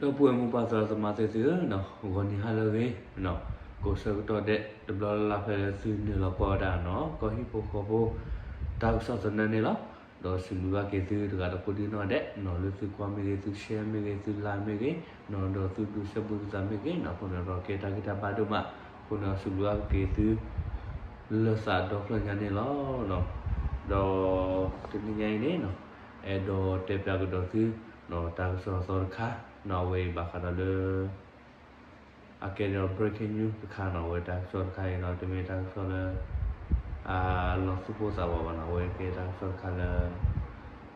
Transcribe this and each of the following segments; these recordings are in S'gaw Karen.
ဒီပုၢ်ဝဲၢ်မိၢ်ပၢ်သရၣ်သမါသ့ၣ်သုဧၢ, ဂီၤနံၤဟါလၢအဂ့ၤ, ကိးဆၢကတီၢ်ဒဲး တဘျီလၢ်လၢ်ဖဲလၢသုနုာ်လီၤကွၢ်ဝဲဒၣ်နီၣ် ကီၢ်ဟံၣ်ဖိဃီဖိ တၢ်ကစီၣ်သနၢၣ်န့ၣ်လီၤ. ဒီးစံးဘျုးဘၣ်က့ၤသုတဂၤဒီးကိးဒံနီၢ်ဒဲးနီၣ် လၢသုကွၢ်မ့ၢ်ဂ့ၤ သု share မ့ၢ်ဂ့ၤ သု like မ့ၢ်ဂ့ၤနီၣ် ဒီးသုဒုးဆၢပူၤသုသးမ့ၢ်ဂ့ၤနီၣ် အဃိန့ၣ်ဒီးကဲတၢ်ဂံၢ်တၢ်ဘါဒိၣ်မး, အဃိန့ၣ်ဒီးစံးဘျုးဘၣ်က့ၤသု လၢသးဒီဖျၢၣ်ညါန့ၣ်လီၤ. ဒီးတနံၤညါအံၤန့ၣ်နီၣ် အဲၣ်ဒိးတဲပၠးကဒီးသု တၢ်ကစီၣ်အသီတခါနီၣ် အဝဲအံၤဘၣ်ဃးဒီးလၢ အကဲဒီး breaking news တခါနီၣ် အဝဲတၢ်ကစီၣ်တခါအံၤနီၣ် တမ့ၢ်တၢ်ကစီၣ်လၢ အလီၤသူၣ်ပိၢ်သးဝးဘၣ်နီၣ် အဝဲကဲတၢ်ကစီၣ်တခါလၢ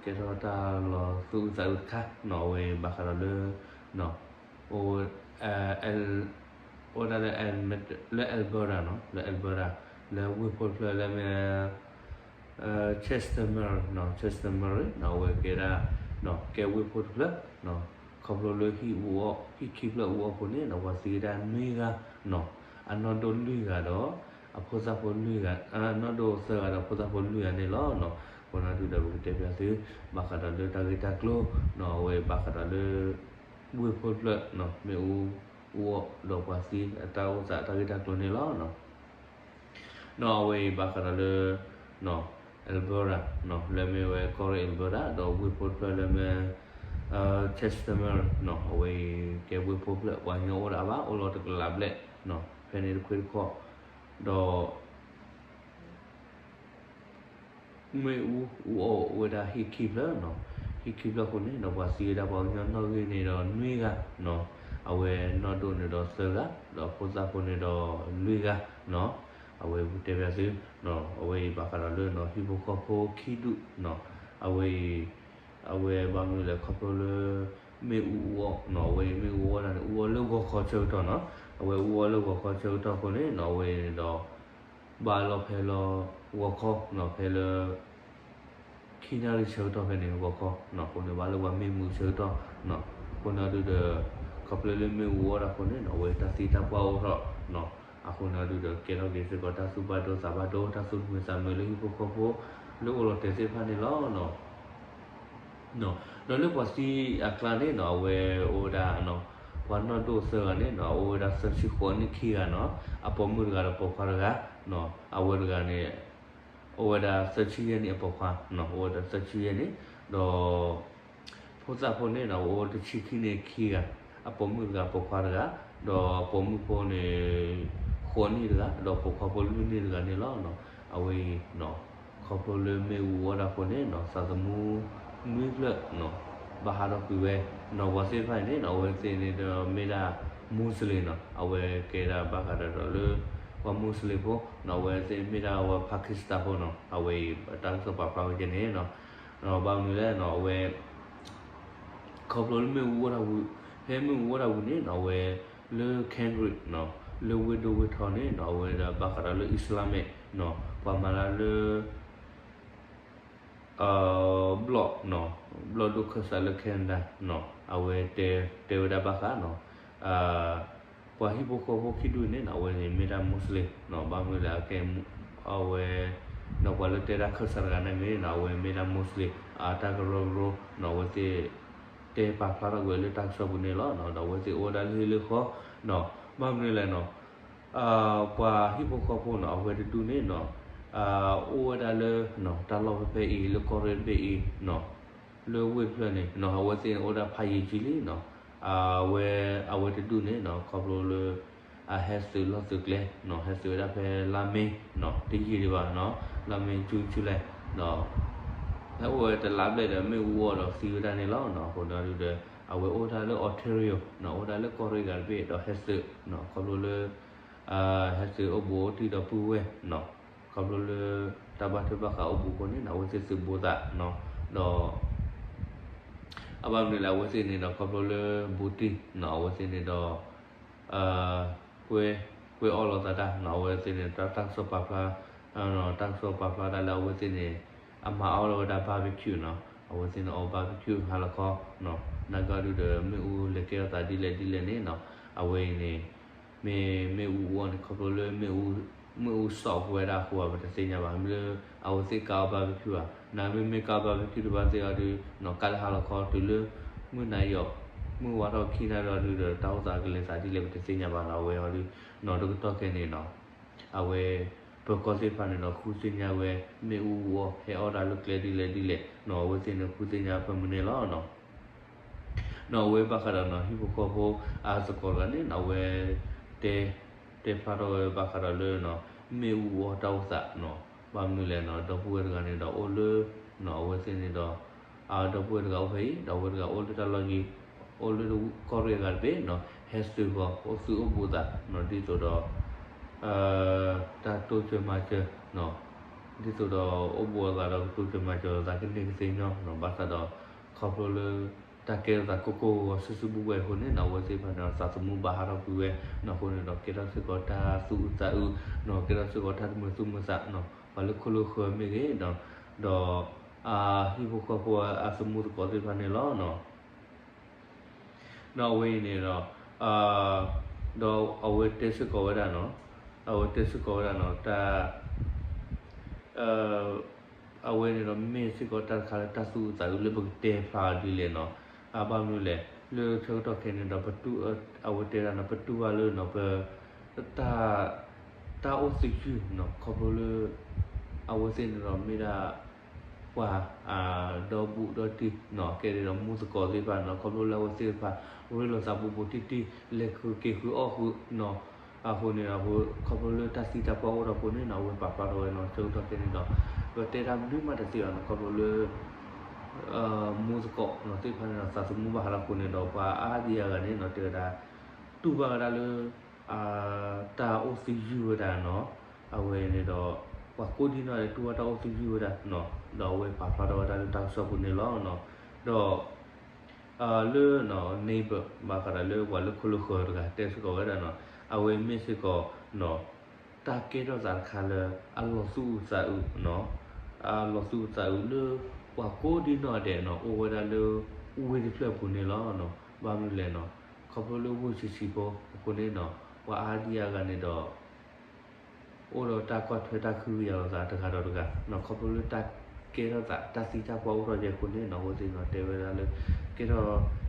ကဲထီၣ်တၢ်လီၤသူၣ်အုးသးအုးတခါနီၣ် အဝဲအံၤဘၣ်ဃးဒီးလၢ အိၣ် အိၣ်ဒၣ်လၢ လၢ Alberta နီၣ် လၢ Alberta လၢဝ့ၢ်ဖိတဖျၢၣ်လၢမ့ၢ် Chestermere နီၣ် Chestermere နီၣ် အဝဲကဲဒၣ် ကဲဝ့ၢ်ဖိတဖျၢၣ်နီၣ် ခီဖျိလၢဟံၣ်အူအီၣ် ဟံၣ်ခံဖျၢၣ်အူအီၣ်အဃိန့ၣ်နီၣ် ပှၤသံဝဲဒၣ်နွံဂၤနီၣ် အနီၢ်ဒိၣ်လွံၢ်ဂၤဒီး အဖိသၣ်ဖိလွံၢ်ဂၤ အနီၢ်ဒိၣ်သၢဂၤဒီးဖိသၣ်ဖိလွံၢ်ဂၤန့ၣ်လီၤ. အဃိန့ၣ်ဒုးဒီးပကတဲပၠးသု ဘၣ်ဃးဒီးလၢတၢ်ဂ့ၢ်တၢ်ကျိၤနီၣ် အဝဲဘၣ်ဃးဒီးလၢ ဝ့ၢ်ဖိတဖျၢၣ်နီၣ် မ့ၣ်အူအူအီၣ်ဒီးပှၤသံအတၢ်အိၣ်သးတၢ်ဂ့ၢ်တၢ်ကျိၤန့ၣ်လီၤ. နီၣ် အဝဲအံၤဘၣ်ဃးဒီးလၢ Alberta နီၣ် လၢမ့ၢ်ဝဲကီၢ်ရ့ၣ် Alberta ဒီးဝ့ၢ်ဖိတဖျၢၣ်လၢမ့ၢ် Chestermere နီၣ် အဝဲအံၤကဲဝ့ၢ်ဖိတဖျၢၣ် ပှၤကညီအိၣ်ဒၣ်အါဘၣ် အိၣ်လီၤတကလးဘျဲၣ်နီၣ် ဖဲန့ၣ်တခွ့တခီၣ် ဒီး မ့ၣ်အူအူအီၣ်အိၣ်ဝဲဒၣ်ဟံၣ်ခံဖျၢၣ်နီၣ် ဟံၣ်ခံဖျၢၣ်အဃိန့ၣ်ဒီးပှၤသံဝဲဒၣ်ပှၤကညီနီၣ်ဂံၢ်န့ၣ်ဒီးနွံဂၤနီၣ် အဝဲနီၢ်ဒိၣ်န့ၣ်ဒီးသၢဂၤ ဒီးဖိသၣ်ဖိန့ၣ်ဒီးလွံၢ်ဂၤနီၣ် အဝဲပတဲပၠးသု အဝဲအံၤဘၣ်ဃးဒီးလၢနီၣ် ဟံၣ်ဖိဃီဖိခံဒူၣ်နီၣ် အဝဲအံၤ အဝဲဘၣ်မနုၤလဲၣ် ခီဖျိလၢ မ့ၣ်အူအူအီၣ်နီၣ် အဝဲအံၤမ့ၣ်အူအူအီၣ်ဒၣ်န့ၣ် အူအီၣ်လၢဂီၤခီဆၢကတီၢ်နီၣ် အဝဲအူအီၣ်လၢဂီၤခီဆၢကတီၢ်အဃိန့ၣ်နီၣ် အဝဲအံၤန့ၣ်ဒီး ဘၣ်လီၤဖဲလၢ ဂီၤခီနီၣ် ဖဲလၢ ခံနၣ်ရံၣ်ဆၢကတီၢ်ဖဲန့ၣ် ဂီၤခီနီၣ် အဃိန့ၣ် ဘၣ်လၢပှၤမ့ၢ်မုာ်ဆၢကတီၢ်နီၣ် အဃိန့ၣ်ဒုးဒီး ခီဖျိလၢမ့ၣ်အူအူအီၣ်ဒၣ်အဃိန့ၣ်နီၣ် အဝဲတၢ်သံတၢ်ပှၢ်အိၣ်ထီၣ်နီၣ် အဃိန့ၣ်ဒုးဒီး ကဲထီၣ်က့ၤစ့ၢ်ကီးတၢ်သူၣ်ဘၣ်ဒိသးဘၣ်ဒိ တၢ်သူၣ်မုာ်သးမုာ်လၢဟံၣ်ဖိဃီဖိ လၢအိၣ်လီၤတဲာ်သ့ၣ်တဖၣ်န့ၣ်လီၤ. ဒီးလၢပှၤသံအကျါန့ၣ်နီၣ် အဝဲအိၣ်ဝဲဒၣ် ပှၤနီၢ်ဒိၣ်သၢဂၤန့ၣ်နီၣ် အိၣ်ဝဲဒၣ်သၢဆံဃိးနံၣ်ခံဂၤနီၣ် အပိာ်မုၣ်တဂၤဒီးပိာ်ခွါတဂၤ အဝဲတဂၤန့ၣ် အိၣ်ဝဲဒၣ်သၢဆံယဲၢ်နံၣ်အပိာ်ခွါ အိၣ်ဝဲဒၣ်သၢဆံယဲၢ်နံၣ် ဒီး ဖိသၣ်ဖိန့ၣ်နီၣ် အိၣ်တဆံခံနံၣ်ခံဂၤ အပိာ်မုၣ်တဂၤပိာ်ခွါတဂၤ ဒီးပိာ်မုၣ်ဖိန့ၣ် ဃိးနံၣ်တဂၤ ဒီးပိာ်ခွါဖိလွံၢ်နံၣ်တဂၤန့ၣ်လီၤ. အဝဲအံၤ ခီဖျိလၢမ့ၣ်အူအူအီၣ်ဒၣ်အဃိန့ၣ်နီၣ် သးသမူနွံဖျၢၣ် ဘၣ်ဟးထီၣ်ကွံာ်ဝဲ နီၣ်ပှၤသ့ၣ်တဖၣ်အံၤန့ၣ်နီၣ် အဝဲသ့ၣ်န့ၣ်ဒီးမ့ၢ်ဒၣ် Muslim နီၣ် အဝဲကဲဒၣ်ဘၣ်ဃးဒီးလၢ ပှၤ Muslim ဖိနီၣ် အဝဲသ့ၣ်မ့ၢ်ဒၣ်ဝဲ Pakistan ဖိနီၣ် အဝဲအံၤတၢ်ကစီၣ်ပာ်ဖျါဝဲကဲန့ၣ်နီၣ် ဘၣ်မနုၤလဲၣ်နီၣ် အဝဲ ခီဖျိလၢမ့ၣ်အူအူအီၣ်ဒၣ်ဝံၤ ဖဲမ့ၣ်အူအူအီၣ်ဒၣ်ဝံၤန့ၣ်နီၣ် အဝဲ လၢ Kendrick နီၣ် လၢဝ့ၢ်ဒိၣ်ဝ့ၢ်ထီန့ၣ်နီၣ် အဝဲဒၣ်ဘၣ်ဃးဒီးလၢ Islamic နီၣ် ပှၤမၤတၢ်လၢ ဘျီၣ် ဘျီၣ်ဒိၣ်ခၢၣ်စးလၢ Canada နီၣ် အဝဲတဲဝဲဒၣ်ဘၣ်ဃးနီၣ် ပှၤဟံၣ်ဖိဃီဖိခံဒူၣ်န့ၣ်နီၣ် အဝဲန့ၣ်မ့ၢ်ဒၣ် Muslim နီၣ် ဘၣ်မနုၤလဲၣ် အကဲ အဝဲ နီၣ် ပှၤလၢတဲတၢ်ခၢၣ်စးတဂၤန့ၣ်မ့ၢ်နီၣ် အဝဲမ့ၢ်ဒၣ် Muslim အတၢ်ကရၢကရိနီၣ် အဝဲသ့ၣ် တဲပာ်ဖျါထီၣ်ကွံာ်လၢတၢ်ကစီၣ်ပူၤန့ၣ်လီၤ. ဒီးအဝဲသ့ၣ်အိၣ်ဝဲဒၣ်လၢဟံၣ်လၢဃီနီၣ် ဘၣ်မနုၤလဲၣ်နီၣ် ပှၤဟံၣ်ဖိဃီဖိနီၣ် အဝဲတဒူၣ်န့ၣ်နီၣ် အိၣ်ဝဲဒၣ်လၢ တၢ်လီၢ်ဖဲဖဲအံၤ လၢကီၢ်ရ့ၣ်တဘ့ၣ်အံၤနီၣ် လၢဝ့ၢ်တဖျၢၣ်န့ၣ်နီၣ် အဝဲသ့ၣ်န့ၣ်အိၣ်ဒၣ်ဖးယံာ်ကံလံနီၣ် အဝဲ အဝဲတဒူၣ်န့ၣ်နီၣ် ခီဖျိလၢ အဟဲသုးလီၢ်သုးကျဲနီၣ် ဟဲသုးဝဲဒၣ်ဖဲလါမ့ၤနီၣ် တယံာ်ဒံးဘၣ်နီၣ် လါမ့ၤ June July နီၣ် ဟဲအိၣ်ဝဲတလါဘျဲၣ်ဒီးမ့ၣ်အူအူအီၣ်ဒီးသံဝဲဒၣ်န့ၣ်လီၤ. အဃိန့ၣ်ဒုးဒီး အဝဲအိၣ်ဝဲဒၣ်လၢ Ontario နီၣ် အိၣ်ဝဲဒၣ်လၢကီၢ်ရ့ၣ်တဂၤတဘ့ၣ်ဒီးဟဲသုးနီၣ် ခီဖျိလၢ ဟဲသုးအိၣ်ဘူးအိၣ်တံၢ်ဒီးပုၢ်ဝဲၢ်နီၣ် ခီဖျိလၢ တၢ်ဘၣ်ထွဲဘၣ်ဃးအိၣ်ဘူးအဃိန့ၣ်နီၣ် အဝဲသ့ၣ်သုးဘူးသးနီၣ် ဒီး အဘၣ်မနုၤလဲၣ် အဝဲသ့ၣ်န့ၣ်ဒီး ခီဖျိလၢဘူးတံၢ်နီၣ် အဝဲသ့ၣ်န့ၣ်ဒီး ကွဲ ကွဲအီၣ်လိာ်သးတၢ်နီၣ် အဝဲသ့ၣ်န့ၣ် တၢ် တၢ်ကစီၣ်ပာ်ဖျါ တၢ်ကစီၣ်ပာ်ဖျါဒၣ်လၢအဝဲသ့ၣ်န့ၣ် အမၤအီၣ်လီၤဝဲဒၣ် barbecue နီၣ် အဝဲသ့ၣ်န့ၣ်အီၣ် barbecue ဟါလီၤခီနီၣ် နာ်က့ဒုးဒီး မ့ၣ်အူလဲၤကဲထီၣ်သးဒ်လဲၣ်ဒ်လဲၣ်န့ၣ်နီၣ် အဝဲအံၤန့ၣ် မ့ၢ် မ့ၣ်အူအူအီၣ်န့ၣ် ခီဖျိလၢ မ့ၣ်အူစီၣ်ကွံာ်ဝဲဒၣ်အဃိ ပတသ့ၣ်ညါဘၣ် မ့ၢ်လၢ အဝဲသ့ၣ်ကးအီၣ် barbecue ဧါ နမ့မ့ၢ်ကးအီၣ် barbecue တဘၣ်သ့ၣ်အီၤဒီး နီၣ် ကးလၢဟါလီၤခီတုၤလၢ မုၢ်နၤယီၣ် မုၢ်ဝါထီၣ်ခံနၣ်ရံၣ်အီၤဒုဒီး တၢ်အိၣ်သးကလဲၤသးဒ်လဲၣ် ပတသ့ၣ်ညါဘၣ်နီၤ. အဝဲအီၤဒု နီၤ တကတီၢ်ခဲအံၤန့ၣ်နီၤ အဝဲ ပၢၤကီၢ်သ့ၣ်တဖၣ်န့ၣ်ဒီး ဃုသ့ၣ်ညါဝဲ မ့ၣ်အူအူအီၣ် ဟဲအီၣ်တၢ်လၢကျဲဒ်လဲၣ်ဒ်လဲၣ်နီၤ အဝဲသ့ၣ်န့ၣ် ဃုသ့ၣ်ညါဖဲမုၢ်န့ၣ်လီၤနီၤ. နီၤ အဝဲဘၣ်ဃးဒီးနီၤ ဟံၣ်ဖိဃီဖိအသကိးတဂၤန့ၣ်နီၤ အဝဲ တဲ တဲဖျါထီၣ်ဝဲဘၣ်ဃးဒီးလၢနီၤ မ့ၣ်အူအူအီၣ်တၢ်အိၣ်သးနီၤ. ဘၣ်မနုၤလဲၣ်နီၤ ဒီပုၢ်ဝဲၢ်တဂၤန့ၣ်ဒီးအိၣ်လၢ နီၤ အဝဲသ့ၣ်န့ၣ်ဒီး အဒီပုၢ်ဝဲၢ်တဂၤအိၣ်ဖဲအံၤ ဒီးအဝဲတဂၤအိၣ်လၢတၢ်လီၢ်ယံၤ အိၣ်လၢကီၢ်ရ့ၣ်အဂၤတဘ့ၣ်နီၤ ဟဲသုးဃီၤ အိၣ်သုးအိၣ်ဘူးအသးနီၤ ဒ်သိးဒီး တၢ်တိစၢၤမၤစၢၤနီၤ ဒ်သိးဒီးအိၣ်ဘူးအသးဒီးကတိစၢၤမၤစၢၤသးကန့ၢ်ကသ့ညီနီၤ ဘၣ်ဆၣ်ဒီး ခီဖျိလၢ တၢ်ကဲထီၣ်သးကိၢ်ကိၢ်ဂီၤဂီၤ စုစုဘူၣ်ဝဲအဃိန့ၣ်နီၤ အဝဲသ့ၣ်တဖၣ်န့ၣ်ဒီး သးသမူဘၣ်ဟးထီၣ်ကွံာ်ဝဲနီၤ အဃိန့ၣ်ဒီး ကဲထီၣ်စ့ၢ်ကီးတၢ်သူၣ်အုးသးအုးနီၤ ကဲထီၣ်စ့ၢ်ကီးတၢ်တမုာ်သူၣ်မုာ်သးနီၤ ပှၤလၢခိၣ်လၢဃၢၤမ့ၢ်ဂ့ၤနီၤ ဒီး အဟံၣ်ဖိဃီဖိအသမူသကိးသ့ၣ်တဖၣ်န့ၣ်လီၤနီၤ. ဒီးအဝဲအံၤန့ၣ်ဒီး ဒီးအဝဲတဲစ့ၢ်ကီးဝဲဒၣ်နီၤ အဝဲတဲစ့ၢ်ကီးဝဲဒၣ်နီၤ တၢ် အဝဲန့ၣ်ဒီးမ့ၢ်စ့ၢ်ကီးတၢ်တခါလၢတၢ်သူၣ်အုးသးအုးလၢပကတဲဖျါအီၤဒ်လဲၣ်နီၤ. အဘၣ်မနုၤလဲၣ် လၢဆၢကတီၢ်ခဲအံၤန့ၣ်ဒီး ပတူၢ် အဝဲတဲဒၣ်နီၤ ပတူၢ်ဘၣ်လၢနီၤ ပ တၢ် တၢ်အိၣ်သယုၢ်နီၤ ခီဖျိလၢ အဝဲသ့ၣ်န့ၣ်ဒီးမ့ၢ်ဒၣ် ပှၤ ဒီဘူးဒီတံၢ်နီၤ ကဲဒ်ဒီးမူသကိးသ့ၣ်တဖၣ်နီၤ ခီဖျိလၢအဝဲသ့ၣ်တဖၣ် ရ့လိာ်သးဘူးဘူးတံၢ်တံၢ် လဲၤဃုာ်က့ၤဃုာ်အီၣ်ဃုာ်နီၤ အဃိန့ၣ်ဒီး ခီဖျိလၢတၢ်သံတၢ်ပှၢ်အိၣ်ထီၣ်အဃိန့ၣ်နီၤ အဝဲပာ်ဖျါထီၣ်ဝဲနီၤ ဆၢကတီၢ်ခဲအံၤန့ၣ်ဒီး ပတဲတၢ်မနုၤမးတသ့ဘၣ်နီၤ ခီဖျိလၢ မူသကိးနီၤသ့ၣ်တဖၣ်န့ၣ်ဒီး သးသမူဘၣ်ဟးထီၣ်အဃိန့ၣ်ဒီး ပှၤအါဒံအါဂၤန့ၣ်နီၤ တဲဝဲဒၣ် တူၢ်ဘၣ်ဝဲဒၣ်လၢ တၢ်အိၣ်သယုၢ်ဝဲဒၣ်နီၤ အဝဲန့ၣ်ဒီး ပှၤကိးဒံနီၢ်ဂၤဒဲး တူၢ်ဘၣ်တၢ်အိၣ်သယုၢ်ဝဲဒၣ်နီၤ ဒီးအဝဲပာ်ဖျါထီၣ်ဝဲဒၣ်လၢတၢ်ကစီၣ်ပူၤန့ၣ်လီၤနီၤ. ဒီး လၢ neighbor ဘၣ်ဃးဒီးလၢပှၤလၢခိၣ်လၢဃၢၤတဂၤတဲစ့ၢ်ကီးဝဲဒၣ်နီၤ အဝဲမ့ၢ်စ့ၢ်ကီးနီၤ တၢ်ကဲထီၣ်သးတခါလၢ အလီၤသူၣ်အုးသးအုးနီၤ အလီၤသူၣ်အုးသးအုးလၢ ပှၤကိးဒံနီၢ်ဂၤဒဲးနီၤ အိၣ်ဝဲဒၣ်လၢ ဝ့ၢ်တဖျၢၣ်ပူၤန့ၣ်လီၤနီၤ. ဘၣ်မနုၤလဲၣ်နီၤ ခီဖျိလၢဝ့ၢ်ဆံးဆံးဖိအဃိန့ၣ်နီၤ ပှၤအါဒံအါဂၤန့ၣ်ဒီး အိၣ်ဒီးတၢ်ကွၢ်ထွဲတၢ်ကဟုကယာ်လိာ်သးတဂၤဒီးတဂၤနီၤ ခီဖျိလၢတၢ်ကဲထီၣ်သး တၢ်သံတၢ်ပှၢ်အိၣ်ထီၣ်ကဲအဃိန့ၣ်နီၤ အဝဲသ့ၣ်နီၤ တဲဝဲဒၣ်လၢ ကဲထီၣ်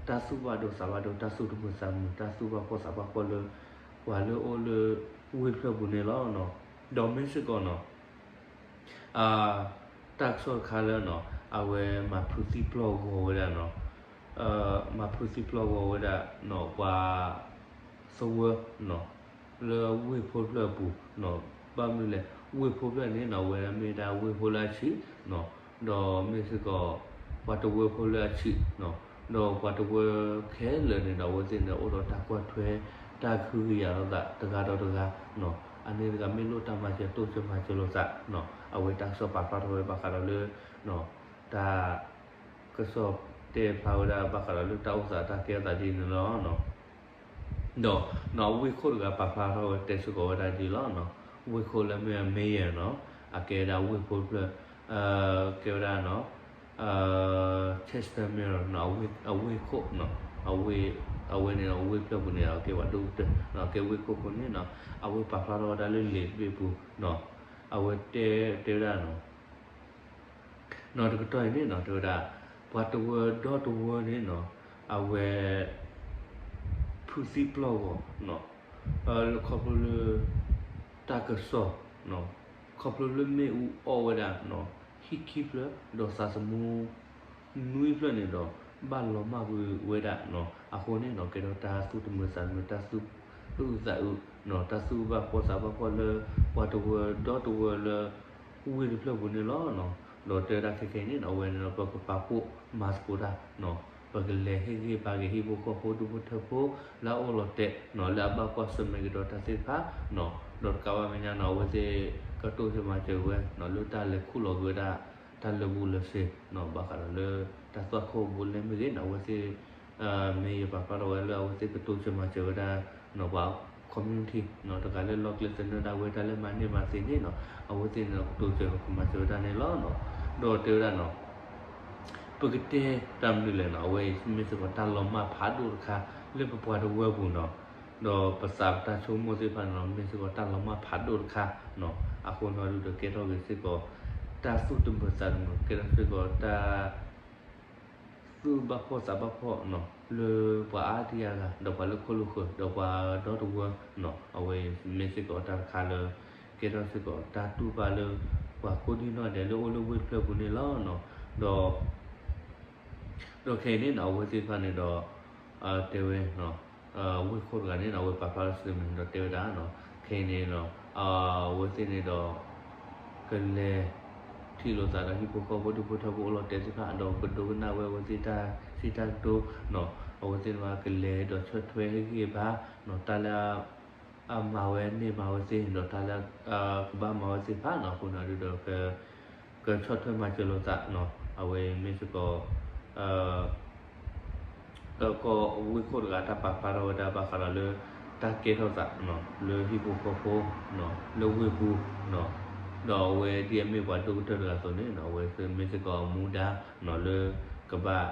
တၢ်သူၣ်ဘၣ်ဒိသးဘၣ်ဒိ တၢ်သူၣ်တမုာ်သးတမုာ် တၢ်သူၣ်ဘၣ်ဖှီၣ်သးဘၣ်ဖှီၣ်လၢ ပှၤလၢအိၣ်လၢ ဝ့ၢ်တဖျၢၣ်ပူၤန့ၣ်လီၤနီၤ. ဒီးမ့ၢ်စ့ၢ်ကီးနီၤ တၢ်ကစီၣ်တခါလၢနီၤ အဝဲမၤဖုးသံပျီၢ်ဂီၤဝဲဒၣ်နီၤ မၤဖုးသံပျီၢ်ဂီၤဝဲဒၣ်နီၤ ပှၤ သဝၢနီၤ လၢဝ့ၢ်ဖိတဖျၢၣ်အပူၤနီၤ. ဘၣ်မနုၤလဲၣ် ဝ့ၢ်ဖိတဖျၢၣ်န့ၣ်နီၤ အဝဲဒၣ်မ့ၢ်ဒၣ်ဝ့ၢ်ဖိလၢအဆံးနီၤ ဒီးမ့ၢ်စ့ၢ်ကီး ပှၤတဝၢဖိလၢအဆံးနီၤ ဒီးပှၤတဝၢခဲလၢာ်န့ၣ်ဒီး အဝဲသ့ၣ်န့ၣ် အိၣ်ဒီးတၢ်ကွၢ်ထွဲ တၢ်ကဟုကယာ်လိာ်သးတဂၤဒီးတဂၤနီၤ အန့ၣ်တဂၤမ့ၢ်လိၣ်တၢ်မၤစၢၤတိစၢၤမၤစၢၤလိာ်သးနီၤ အဝဲတၢ်ကစီၣ်ပာ်ဖျါထီၣ်ဝဲဘၣ်ဃးဒီးလၢ တၢ် ကစီၣ်တဲဖျါဝဲဒၣ်ဘၣ်ဃးဒီးလၢတၢ်အိၣ်သးတၢ်ကဲထီၣ်သးဒ်န့ၣ်လီၤ. ဒီးနီၤ ဝ့ၢ်ခိၣ်တဂၤပာ်ဖျါထီၣ်ဝဲတဲစ့ၢ်ကီးဝဲဒၣ်ဒ်လီၤနီၤ. ဝ့ၢ်ခိၣ်လၢမ့ၢ် mayor နီၤ အကဲဝဲဒၣ်ဝ့ၢ်ဖိတဖျၢၣ် ကဲဝဲဒၣ်နီၤ Chester Merrill နီၤ အဝ့ၢ်ခိၣ်နီၤ အဝဲန့ၣ် အဝ့ၢ်ဖျၢၣ်ပူၤန့ၣ် အကဲဝဲဒၣ်ဒိၣ်ကတၢၢ်နီၤ ကဲဝ့ၢ်ခိၣ်အဃိန့ၣ်နီၤ အဝဲပာ်ဖျါထီၣ်ဝဲဒၣ်လၢလံာ်တဘ့ၣ်ပူၤနီၤ အဝဲတဲ တဲဝဲဒၣ်နီၤ နီၤ တကတီၢ်အံၤန့ၣ်နီၤ တဲဝဲဒၣ် ပှၤတဝၢဒီတဝၢန့ၣ်နီၤ အဝဲ ဖုးသံပျီၢ်ဂီၤနီၤ ခီဖျိလၢ တၢ်ကစီၣ်နီၤ ခီဖျိလၢမ့ၣ်အူအီၣ်ဝဲဒၣ်နီၤ ဟံၣ်ခံဖျၢၣ် ဒီးသးသမူ နွံဖျၢၣ်န့ၣ်ဒီး ဘၣ်လီၤမၢ်ကွံာ်ဝဲဒၣ်နီၤ အဃိန့ၣ်နီၤ ကဲထီၣ်တၢ်သူၣ်တမုာ်သးတမုာ် တၢ်သူၣ်အုးသးအုးနီၤ တၢ်သူၣ်ဘၣ်ဖှီၣ်သးဘၣ်ဖှီၣ်လၢ ပှၤတဝၢဒီတဝၢလၢ ဝ့ၢ်တဖျၢၣ်ပူၤန့ၣ်လီၤနီၤ. ဒီးတဲဝဲဒၣ်ခဲခဲအံၤန့ၣ်နီၤ အဝဲန့ၣ်ဒီး ပကပာ်ဖှိၣ်မၤသကိးတၢ်နီၤ ပကလဲၤဟ့ၣ်ဂံၢ်ဘါက့ၤဟံၣ်ဖိဃီဖိဒူဖိထၢဖိ လၢအအိၣ်လီၤတဲာ်နီၤ လၢအဘၣ်ကွၢ်ဆၢၣ်မဲာ်ကဒီးတၢ်သ့ၣ်တဖၣ်နီၤ ဒီးတကးဘၣ်မဲာ်ညါနီၤ အဝဲသ့ၣ်ကတိစၢၤမၤစၢၤဝဲနီၤ လၢတၢ်လဲၤခူၣ်လီၤက့ၤဝဲဒၣ် တၢ်လၢာ်ဘူၣ်လၢာ်စ့ၤနီၤ ဘၣ်ဃးဒီးလၢ တၢ်သွၣ်ခိၣ်ဘူးလဲမ့ၢ်ဂ့ၤနီၤ အဝဲသ့ၣ် မ့ၢ်ယပာ်ဖျါထီၣ်ဝဲလၢအဝဲသ့ၣ်ကတိစၢၤမၤစၢၤဝဲဒၣ်နီၤ ပှၤ community နီၤ တဂၤလၢလီၢ်ကျဲသနၢၣ်ဒၣ်ဝဲတၢ်လၢမၤန့ၢ်မၤသ့န့ၣ်နီၤ အဝဲသ့ၣ်န့ၣ်ဒီးကတိစၢၤကမၤစၢၤဝဲဒၣ်န့ၣ်လီၤနီၤ. ဒီးတဲဝဲဒၣ်နီၤ ပကတဲတၢ်မနုၤလဲၣ်နီၤ အဝဲအံၤမ့ၢ်စ့ၢ်ကီးတၢ်လီၤမၢ်ဖးဒိၣ်တခါ လၢပပှၤတဝၢပူၤနီၤ ဒီးပသးပတၢ်ဆိကမိၣ်သ့ၣ်တဖၣ်န့ၣ်ဒီး မ့ၢ်စ့ၢ်ကီးတၢ်လီၤမၢ်ဖးဒိၣ်တခါနီၤ အဃိန့ၣ်ဒုးဒီးကဲထီၣ်က့ၤစ့ၢ်ကီး တၢ်သူၣ်တမုာ်သးတမုာ် ကဲထီၣ်စ့ၢ်ကီးတၢ် သူၣ်ဘၣ်ဖှီၣ်သးဘၣ်ဖှီၣ်နီၤ လၢပှၤအါဒံအါဂၤ ဒီးပှၤလၢခိၣ်လၢဃၢၤ ဒီးပှၤဒီတဝၢနီၤ, အဝဲမ့ၢ်စ့ၢ်ကီးတၢ်တခါလၢ ကဲထီၣ်စ့ၢ်ကီးတၢ်တူၢ်ဘၣ်လၢ ပှၤကိးဒံနီၢ်ဒဲးလၢအိၣ်လၢဝ့ၢ်တဖျၢၣ်ပူၤန့ၣ်လီၤ. ဒီး ဒီးခဲအံၤန့ၣ်နီၤ အဝဲသ့ၣ်တဖၣ်န့ၣ်ဒီး တဲဝဲ ဝ့ၢ်ခိၣ်တဂၤန့ၣ်နီၤ အဝဲပာ်ဖျါထီၣ်စ့ၢ်ကီးန့ၣ်ဒီး တဲဝဲဒၣ်နီၤ ခဲအံၤန့ၣ်နီၤ အဝဲသ့ၣ်န့ၣ်ဒီး ကလဲၤထံၣ်လိာ်သးဒီးဟံၣ်ဖိဃီဖိဒူၣ်ဖိထၢဖိအိၣ်လီၤတဲာ်သ့ၣ်တဖၣ် ဒီးကဒိကနၣ်ဝဲအဝဲသ့ၣ်တၢ်စံးတၢ်ကတိၤနီၤ, အဝဲသ့ၣ်တဖၣ်ကလဲၤဒီးဆီၣ်ထွဲဟ့ၣ်ဂံၢ်ဘါနီၤ တၢ်လၢ အမၤဝဲန့ၢ်မၤဝဲသ့ ဒီးတၢ်လၢ ကဘၣ်မၤဝဲသ့ၣ်တဖၣ်နီၤ, အဃိန့ၣ်ဒုးဒီး ကဆီၣ်ထွဲမၤစၢၤလိာ်သးနီၤ, အဝဲမ့ၢ်စ့ၢ်ကီး ကီၢ်ဝ့ၢ်ခိၣ်တဂၤတၢ်ပာ်ဖျါထီၣ်ဝဲဒၣ်ဘၣ်ဃးဒီးလၢ တၢ်ကဲထီၣ်သးနီၤ လၢဟံၣ်ဖိဃီဖိနီၤ လၢဝ့ၢ်ပူၤနီၤ, ဒီးအဝဲဒ်အမ့ၢ်ပှၤဒိၣ်ကတၢၢ်တဂၤအသိးန့ၣ်နီၤ အဝဲမ့ၢ်စ့ၢ်ကီးအမူဒါနီၤ လၢကဘၣ်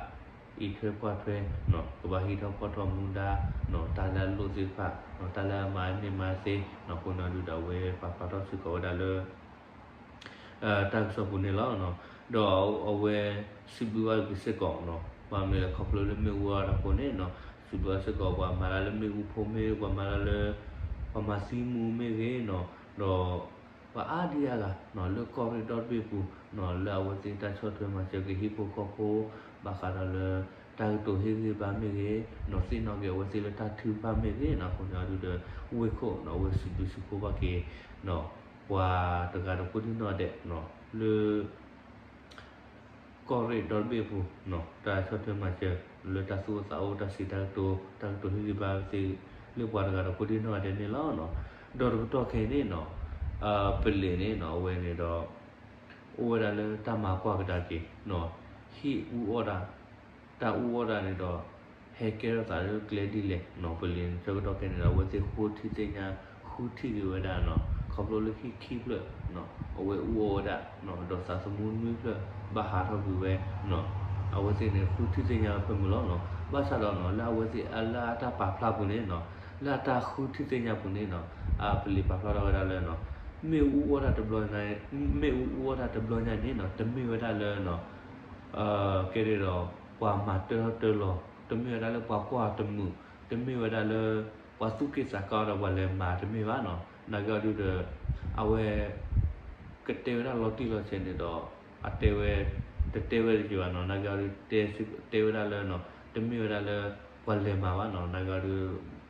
အံးထွဲကွၢ်ထွဲနီၤ ကဘၣ်ဟံးထီၣ်ဖီၣ်ထီၣ်မူဒါနီၤ တၢ်လၢအလိၣ်သ့ၣ်တဖၣ်နီၤ တၢ်လၢအမၤန့ၢ်မၤသ့နီၤ, အဃိန့ၣ်ဒုးဒီးအဝဲပာ်ဖျါထီၣ်စ့ၢ်ကီးဝဲဒၣ်လၢ တၢ်ကစီၣ်ပူၤန့ၣ်လီၤ. ဒီးအဝဲစံးဘျုးဘၣ်က့ၤစ့ၢ်ကီးနီၤ ဘၣ်မနုၤလဲၣ် ခီဖျိလၢမ့ၣ်အူအီၣ်တၢ်အဃိန့ၣ်နီၤ စံးဘျုးဘၣ်စ့ၢ်ကီး ပှၤမၤတၢ်လၢမ့ၣ်အူဖိမ့ၢ် ပှၤမၤတၢ်လၢ ပှၤမၤသံမူမ့ၢ်ဂ့ၤနီၤ ဒီး ပှၤအါဒံအါဂၤနီၤ လၢကီၢ်ရ့ၣ်ဒီတဘ့ၣ်ပူၤနီၤ လၢအဝဲသ့ၣ်တၢ်ဆီၣ်ထွဲမၤစၢၤက့ၤဟံၣ်ဖိဃီဖိ ဘၣ်ဃးဒီးလၢ တၢ်ကတိၤဟ့ၣ်ဂံၢ်ဘါမ့ၢ်ဂ့ၤနီၤ သ့ၣ်နီၣ်က့ၤအဝဲသ့ၣ်လၢတၢ်ထုကဖၣ်မ့ၢ်ဂ့ၤနီၤ အဃိန့ၣ်ဒုးဒီး ဝ့ၢ်ခိၣ်နီၤ အဝဲစံးဘျုးစံးဖှိၣ်ဘၣ်က့ၤနီၤ ပှၤတဂၤဒီးကိးဒံနီၢ်ဒဲးနီၤ လၢ ကီၢ်ရ့ၣ်ဒီတဘ့ၣ်အပူၤနီၤ တၢ်ဆီၣ်ထွဲမၤစၢၤ လၢတၢ်သူၣ်အိၣ်သးအိၣ် တၢ်စံးတၢ်ကတိၤ တၢ်ကတိၤဟ့ၣ်ဂံၢ်ဘါသ့ လၢပှၤတဂၤဒီးကိးဒံနီၢ်ဒဲးန့ၣ်လီၤ. ဒီးတကတီၢ်ခဲအံၤန့ၣ်နီၤ ပလံးန့ၣ်နီၤ အဝဲန့ၣ်ဒီး အိၣ်ဝဲဒၣ်လၢတၢ်မၤကွၢ်ကဒါက့ၤနီၤ ဟံၣ်အူအီၣ်တၢ် တၢ်အူအီၣ်တၢ်န့ၣ်ဒီး ဟဲကဲထီၣ်သးလၢကျဲဒ်လဲၣ်နီၤ ပလံးန့ၣ် ဆၢကတီၢ်ခဲအံၤန့ၣ်ဒီး အဝဲသ့ၣ်ဃိထံသ့ၣ်ညါ ဃုထံၣ်က့ၤဝဲဒၣ်နီၤ ခီဖျိလၢဟံၣ်ခံဖျၢၣ်နီၤ အဝဲအူအီၣ်ဝဲဒၣ်နီၤ ဒီးသးသမူနွံဖျၢၣ် ဘၣ်ဟးထီၣ်ကွံာ်ဝဲနီၤ အဝဲသ့ၣ်န့ၣ် ဃုထံသ့ၣ်ညါဝဲဖဲမုၢ်လီၤနီၤ ဘၣ်ဆၣ်ဒီးနီၤ လၢအဝဲသ့ၣ် လၢအတၢ်ပာ်ဖျါပူၤန့ၣ်နီၤ လၢအတၢ်ဃုထံသ့ၣ်ညါပူၤန့ၣ်နီၤ အပလံးပာ်ဖျါထီၣ်ဝဲဒၣ်လၢနီၤ မ့ၣ်အူအီၣ်တၢ်တဘျီ မ့ၣ်အူအူအီၣ်တၢ်တဘျီညါန့ၣ်နီၤ တမ့ၢ်ဝဲဒၣ်လၢနီၤ ကဲဒ်ဒီး ပှၤမၤတၢထီၣ်တၢလီၤ တမ့ၢ်ဝဲဒၣ်လၢပှၤကွၢ်တမုာ် တမ့ၢ်ဝဲဒၣ်လၢ ပှၤသူၣ်က့ၣ်သးကါဒီးပှၤလဲၤမၤတမ့ၢ်ဘၣ်နီၤ နာ်က့အီၤဒုးဒီး အဝဲ ကတဲဝဲဒၣ်လီၤတံၢ်လီၤဆဲးန့ၣ်ဒီး အတဲဝဲ တတဲဝဲတက့ၢ်ဘၣ်နီၤ နာ်က့အီၤဒုး တဲဝဲဒၣ်လၢနီၤ တမ့ၢ်ဝဲဒၣ်လၢ ပှၤလဲၤမၤဘၣ်နီၤ နာ်က့အီၤဒုး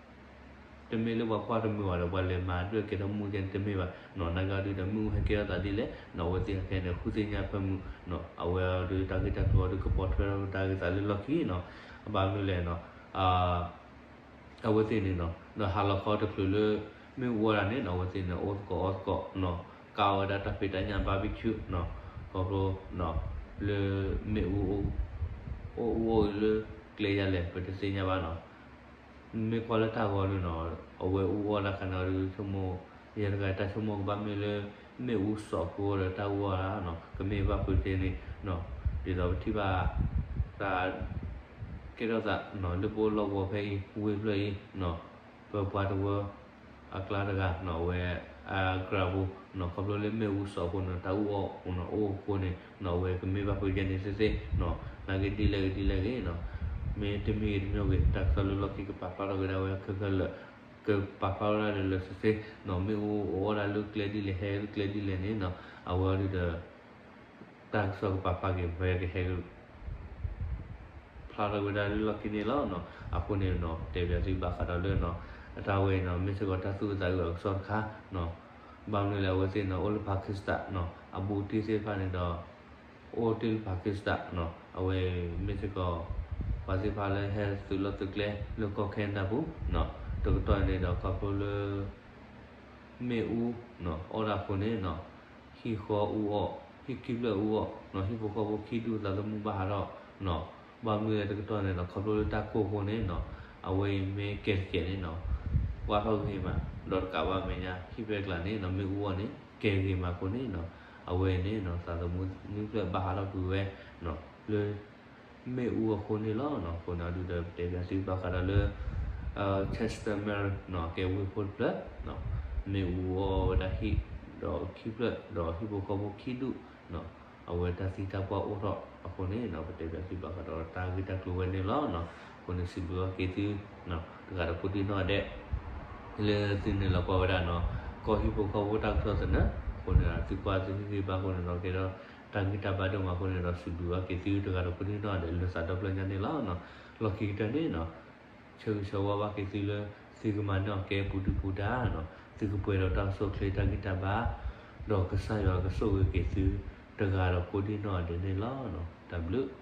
တမ့ၢ်လၢပှၤကွၢ်တမုာ်ဘၣ်ဒီး ပှၤလဲၤမၤဒွဲၣ်ကဲထီၣ်မူကဲန့ၣ်တမ့ၢ်ဘၣ်နီၤ နာ်က့အီၤဒုးဒီး မ့ၣ်အူဟဲကဲထီၣ်သးဒ်လဲၣ်နီၤ အဝဲသ့ၣ်ဟဲခဲန့ၣ် ဃုသ့ၣ်ညါဖဲမုၢ်နီၤ အဝဲအီၤဒုး တၢ်ဂ့ၢ်တၢ်ကျိၤအီၤဒုး ကပိာ်ထွဲထီၣ်တၢ်ဂ့ၢ်သးလၢလီၢ်ခံနီၤ အဘၣ်မနုၤလဲၣ်နီၤ အဝဲသ့ၣ်န့ၣ်နီၤ ဒီးဟါလီၤခီတချုးလၢ မ့ၣ်အူအီၣ်တၢ်န့ၣ်နီၤ အဝဲသ့ၣ်န့ၣ် အိၣ်သကိးအီသကိးနီၤ ကးဝဲဒၣ်တၢ်ဖံးတၢ်ညၣ် barbecue နီၤ ခီဖျိနီၤ လၢမ့ၣ်အူ အိၣ်အူအီၣ်လၢကျဲယါလဲၣ် ပတသ့ၣ်ညါဘၣ်နီၤ မ့ၢ်ကွၢ်လၢတၢ်ဂီၤဒုးနီၤ အဝဲအူအီၣ်တၢ်ခါန့ၣ်ဒုး ဆိကမိၣ် ယဲတဂၤတၢ်ဆိကမိၣ်ကဘၣ်မ့ၢ်လၢ မ့ၣ်အူစီးဖိဒီးတၢ်အူအီၣ်တၢ်နီၤ ကမ့ၢ်ဘၣ်ဖုးသ့န့ၣ်နီၤ ဒ်သိးပထံၣ်ဘၣ် တၢ် ကဲထီၣ်သးနီၤ လၢပအိၣ်လီၢ်ကဝီၤဖဲအံၤ ဝ့ၢ်ဖျၢၣ်အံၤနီၤ ပပှၤတဝၢ အကျါတဂၤနီၤ အဝဲ အကြၢးပူၤနီၤ ခီဖျိလၢမ့ၣ်အူစီးဖိန့ၣ် တၢ်အူအီၣ်နီၤ အိၣ်အဃိန့ၣ်နီၤ အဝဲကမ့ၢ်ဘၣ်ဖုးယဲန့ၣ်သ့သ့နီၤ နာ်က့ဒ်လဲၣ်ဂ့ၤဒ်လဲၣ်ဂ့ၤနီၤ မ့ၢ်တမ့ၢ်ဂ့ၤတမ့ၢ်ဂ့ၤ တၢ်ကစီၣ်လၢလီၢ်ခံကပာ်ဖျါထီၣ်က့ၤဒၣ်ဝဲခဲခဲလၢာ် ကပာ်ဖျါထီၣ်ဒၣ်လၢလၢသ့သ့နီၤ မ့ၣ်အူအီၣ်ဒၣ်လၢကျဲဒ်လဲၣ် ဟဲလၢကျဲဒ်လဲၣ်န့ၣ်နီၤ အဝဲအီၤဒုးဒီး တၢ်ကစီၣ်ကပာ်ဖျါက့ၤ ပကဟဲ ဖျါထီၣ်ဝဲဒၣ်လၢလီၢ်ခံန့ၣ်လီၤနီၤ အဃိန့ၣ်နီၤ တဲပၠးသုဘၣ်ဃးဒီးလၢနီၤ အတၢ်ဝဲအံၤနီၤ မ့ၢ်စ့ၢ်ကီးတၢ်သူၣ်အုးသးအုးအကစီၣ်တခါနီၤ ဘၣ်မနုၤလဲၣ် အဝဲသ့ၣ်န့ၣ် အိၣ်လၢ Pakistan နီၤ အဘူးတံၢ်သ့ၣ်တဖၣ်န့ၣ်ဒီး အိၣ်တ့ၢ်လၢ Pakistan နီၤ အဝဲမ့ၢ်စ့ၢ်ကီး ပှၤသ့ၣ်တဖၣ်လၢဟဲသုးလီၢ်သုးကျဲလၢကီၢ် Canada ပူၤနီၤ တကတီၢ်န့ၣ်ဒီး ခီဖျိလၢ မ့ၣ်အူနီၤ အီၣ်တၢ်အဃိန့ၣ်နီၤ ဟံၣ်ဃီအူအီၣ် ဟံၣ်ခံဖျၢၣ်အူအီၣ်နီၤ ဟံၣ်ဖိဃီဖိခံဒူၣ်သးသမူဘၣ်ဟးထီၣ်နီၤ ဘၣ်မနုၤလဲၣ်တကတီၢ်န့ၣ်နီၤ ခီဖျိလၢတၢ်ကိၢ်အဃိန့ၣ်နီၤ အဝဲအံၤမ့ၢ်ကဲတကဲးန့ၣ်နီၤ ကွၢ်ထီၣ်ဂ့ၤမး ဒီးတကးဘၣ်မဲာ်ညါ ဟံၣ်ဖျၢၣ်ကျါန့ၣ်နီၤ မ့ၣ်အူအီၣ်န့ၣ် ကဲဂ့ၤမးအဃိန့ၣ်နီၤ အဝဲန့ၣ်နီၤ သးသမူနွံဖျၢၣ်ဘၣ်ဟးထီၣ်ကွံာ်ဝဲနီၤ လၢ မ့ၣ်အူအဃိန့ၣ်လီၤနီၤ အဃိန့ၣ်ဒုးဒီး ပတဲပၠးသုဘၣ်ဃးဒီးလၢ Chester Marine နီၤ ကဲဝ့ၢ်ဖိတဖျၢၣ်နီၤ မ့ၣ်အူအီၣ်ဝဲဒၣ်ဟံၣ် ဒီးခံဖျၢၣ် ဒီးဟံၣ်ဖိဃီဖိခံဒူၣ်နီၤ အဝဲတၢ်သံတၢ်ပှၢ်အိၣ်ထီၣ်အဃိန့ၣ်နီၤ ပတဲပၠးသုဘၣ်ဃးဒီးတၢ်ဂ့ၢ်တၢ်ကျိၤဝဲန့ၣ်လီၤနီၤ အဃိန့ၣ်စံးဘျုးဘၣ်က့ၤသု တဂၤဒီးကိးဒံနီၢ်ဒဲး လၢသုနုာ်လီၤကွၢ်ဝဲဒၣ်နီၤ ကီၢ်ဟံၣ်ဖိဃီဖိတၢ်ကစီၣ်သနၢၣ်အဃိန့ၣ်ဒီး သုကွၢ်သုဟ့ၣ်ဂံၢ်ဘါအဃိန့ၣ်ဒီး ကဲဒီးတၢ်ဂံၢ်တၢ်ဘါဒိၣ်မးအဃိန့ၣ်ဒီး စံးဘျုးဘၣ်က့ၤသုတဂၤဒီးကိးဒံနီၢ်ဒဲး လၢသးဒီဖျၢၣ်ညါန့ၣ်လီၤ. လီၢ်ခံကတၢၢ်န့ၣ်နီၤ ဆၢဂ့ၤဆၢဝါဘၣ်က့ၤသုလၢ သုကမၤန့ၢ်အီၤကဲပူၤဒုၣ်ပူၤဒါနီၤ သုကပှဲၤဒီးတၢ်အိၣ်ဆူၣ်အိၣ်ချ့တၢ်ဂံၢ်တၢ်ဘါ ဒီးကစၢ်ယွၤကဆိၣ်ဂ့ၤက့ၤသု တဂၤဒီးကိးဒံနီၢ်ဒဲးန့ၣ်လီၤ. တၢ်ဘျုး